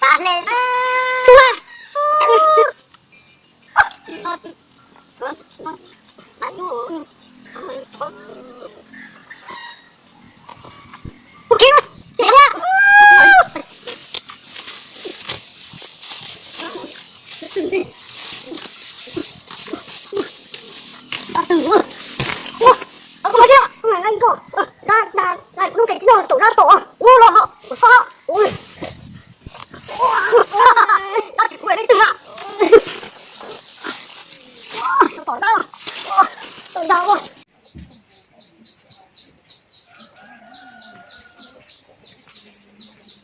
Pas hle.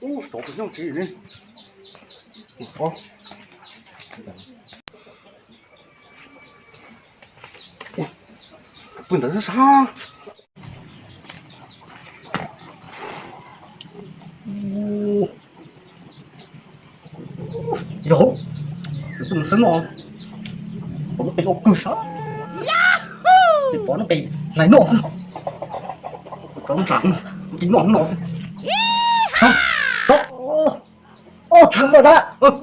Ub, tsov puas nyob tsev li? Pw ntawd xwb sab. Yog, pw ntawd xwb no, pom lub qe loj kawg sab, tsis pom lub qe hlais noj xwb. Tsov ntsa, tis noj no xwb. Tsov, tsov, tsov,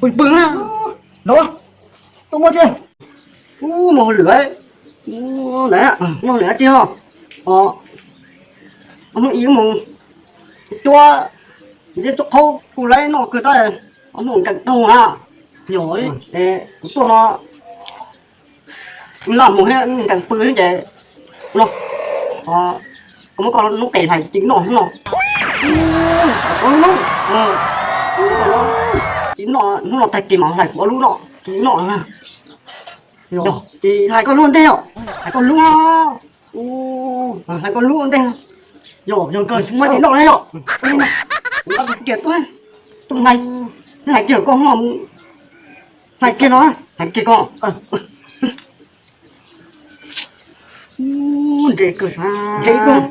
pw pw na, no, tuaj muab tsi. Ub, mus hauj lwm, ntawd mus hauj lwm tsi os. Hnub ib mus cuab ntxiab cuab qhaub kuj laib noj kawg tab, mus nkees toog na. Yog, kuv tuaj no laj mus thiab nkees pw thiab ces no, kuv muab koj lub qe hlais ci noj hnub no. Hnub no, ci noj, hnub no tag kis mas hlais kuv ob lub noj, ci noj. Ces hlais koj lub ua ntej os, hlais koj lub, hlais koj lub ua ntej. Yog, yog kawg, muab ci noj na yog. Kuv kiag tuaj, tuaj hlais, hlais kiag koj, hlais kiag no, hlais kiag koj. Ntse kawg, ntse kawg.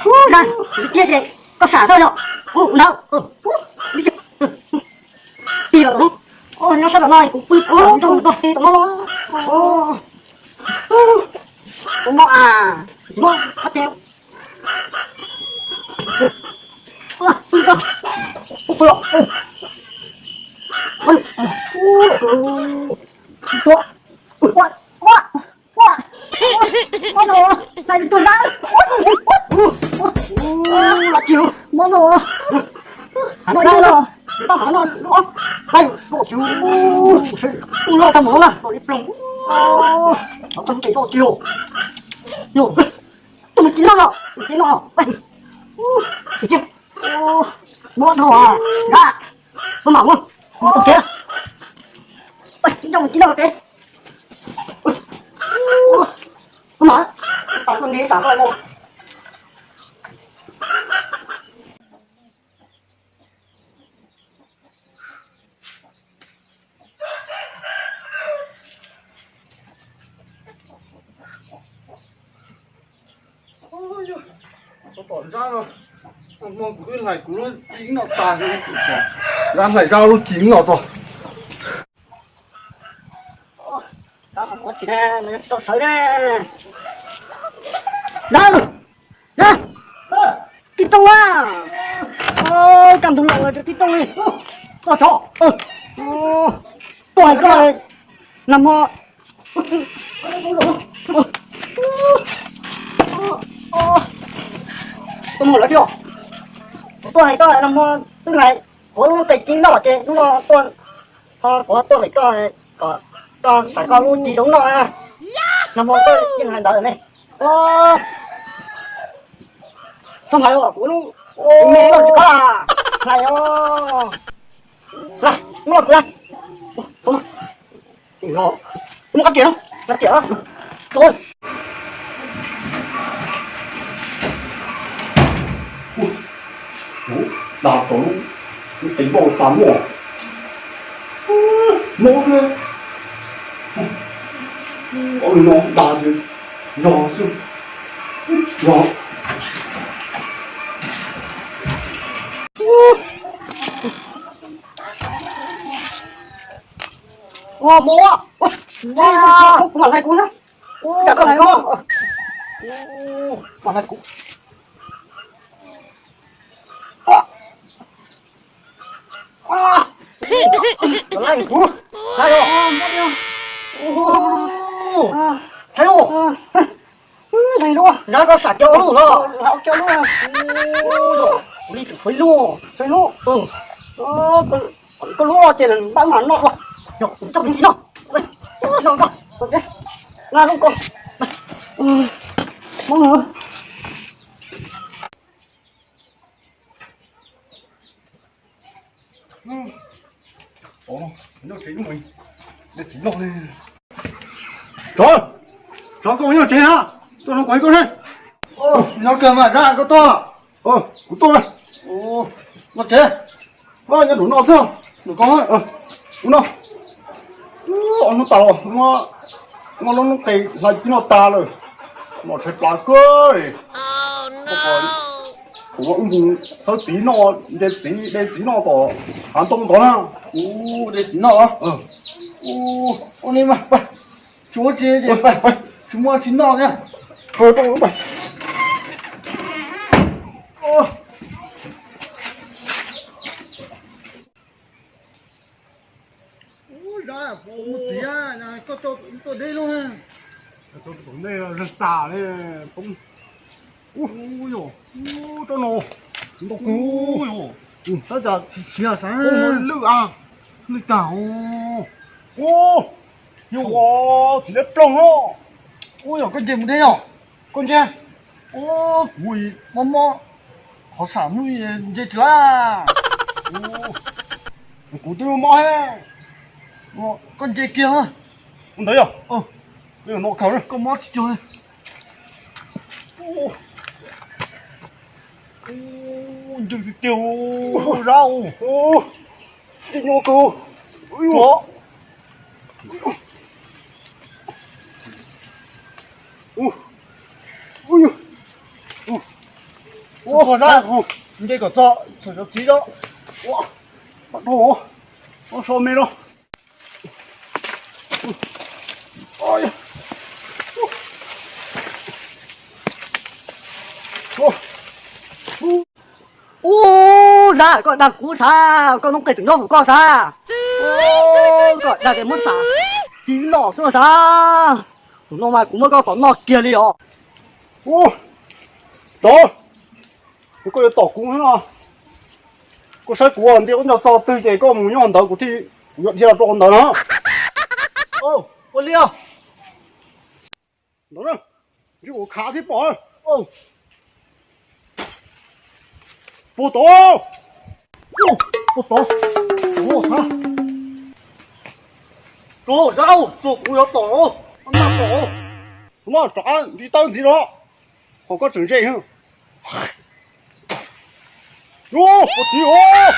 Ub, na, kiag ces koj sam thawj yog. Ub, ntawd. Tig los, nyob sab tom no kuv pw, kuv pw tom no. Kuv mob a, mob qab teb. Ua, ua, ua, ua, hlais tuag dab. Ua, ua, ua, mob no, mob no, mob no, ua loj tag mus no na, li ploog. Tus mus ci noj, tus mus ci noj, mob dhau dab, koj mam mus, mus tau kev, mus ci noj kev, koj mam, tas tuaj nti tsam koj mus. Tom zab no, hmo kuv twb hlais kuv lub ci noj tag, zab hlais zab lub ci noj tag. Tsis tau sawv thiab. Zab, zab, tib tooj a, kaj ntug los tib tooj li. Koj tsov, tuaj hais koj, nag hmo, tuaj hais koj nag hmo twb hais kuv lub qe ci noj ces hnub no tuaj, kuv tuaj vem koj, kom koj xam koj lub ci rau noj. Nag hmo koj yeej hais ntawd ne. Txhob hais kuv lub me loj tsis qab hais os. Hnub no kuv muab qab riam, qab riam. Dag tau lub qe noj tas muaj mob thiab. Ob lub no dag ces yog xwb, yog. Ua, mob, kuv mam hlais kuv xwb, koj hlais koj, mam hlais kuv. Ua, saib os. Saib os. Zab koj sam cov lub los. Ua, kuv li tseem tshuav ib lub. Tshuav ib lub. Koj lub ces npaj mam noj. Yog kuv coj me ntsis noj. Ntsis noj koj. Na lub koj. Hmoov. Tsov, tsov, koj mus nyob tsev na, tuaj nrog kuv ib koj ne. Nyob kawg mas Zab, koj tuaj. Kuv tuaj. Nyob tsev. Nyob nraum no xwb. Nraum ko. Ub no. Hnub tas los muab lub noob qes hlais ci noj tas lawm. Los tshaib plab kawg li. Kuv ua ib mus xawb txiv noj, nce txiv de txiv noj tom hav ntoo tod na. Ub, de txiv noj. Ua li mas, tsis muaj tsi ces, tsis muaj tsis noj thiab. Ub, Zab, mus txiv, koj tuaj deb lub. Tom ntej zeeg tas li. Ub, ub, yog, ub, tsob no ntau kawg. Tab cas siav sav, lwj a, lwj tag. Ub, yog txiv dab ploog no. Ub, yog koj nce mus deb yog, koj nce. Ub, kuv mob mob qhov sam hnub nce tsis laib. Kuv twb mob thiab. Koj nce kiag. Ua ntawd yog, no kawg, koj mob tsis cuag li. Ncw tiag tiag, Zab. Ncw nyuaj kawg. Ua, Zab, nce kom txog txog cov txiv no. Ua, so me no. Ub, Zab, koj dag kuv sav, koj noob qes tseem nyob hauv koj sav. Koj dag tias muab sam ci noj xwb sav. Tus no mas kuv muab koj kom noj kiag li os. Ub, tsov, koj yuav tom kuv no. Koj saib kuv ntiaj teb nyob txog twg ces koj mus nyob ntawd, kuv thiaj, kuv yuav dhia los rau ntawd na. Ua li os. Ntawd na, ntshe kuv khav thiab pom. Puag tod, puag tod, tsuag Zab, tsuag kuv yuav tom, tom, kuv muab tsav nti tawb ntxiv no, ho koj tseem ze. Ua txiv os.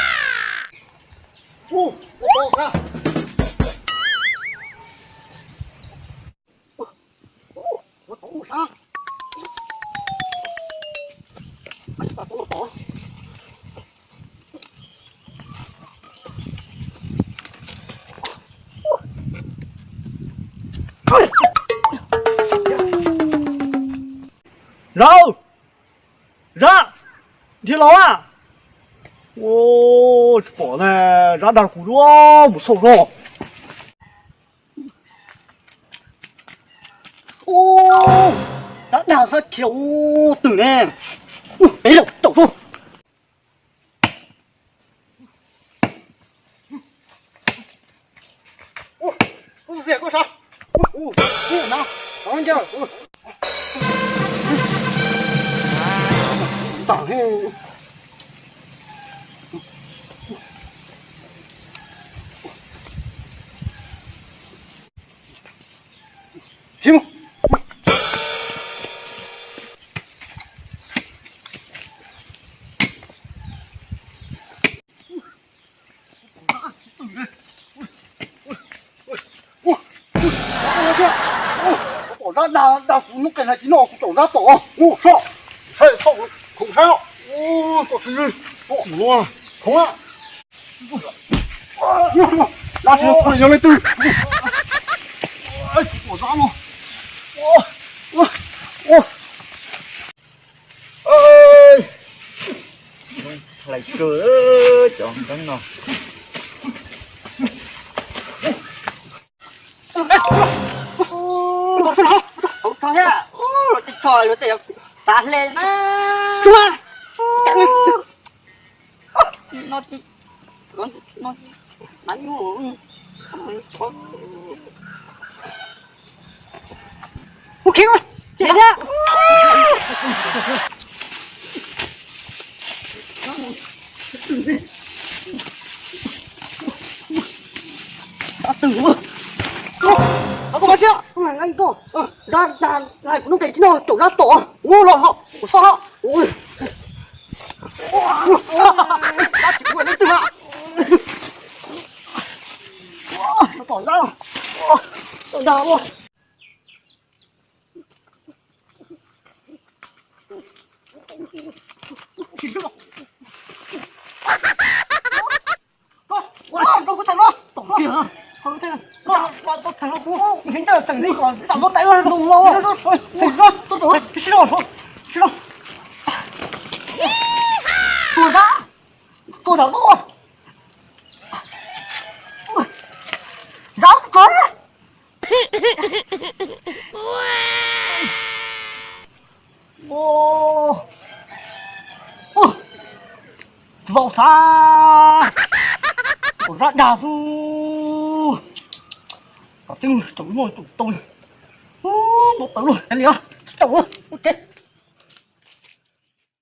Zab, Zab, dhia los a. Tsis pom ne, Zab dag kuv duab mus xauj zog. Zab dag sab khiav ub twg ne. Peb zaum caum xwb. Pom Zab dag, dag kuv noob qes hlais txiv no, kuv caum Zab tom mus soj, saib soj khoom saib. Ua, tsis khoom li, yog leej twg. Tsis pom Zab no. Hlais kawg cov nkeeb no. Lub tej xav hle na. Tsuag. No ti, no ti, no ti, Twg, koj siab, koj nqa koj, zab dag lais kuv noj tes tsis noj, caum zab tom, ua los kuv xoj hab. Zab tsis ua leej twg na. Tom zab, tom zab ua. Tua zab, tua zab, zab tua. Tsis vau xav, tua zab dag xwb. Kom twb tau muaj tus tau, muab tau luag li, tsis tau ua ua ke.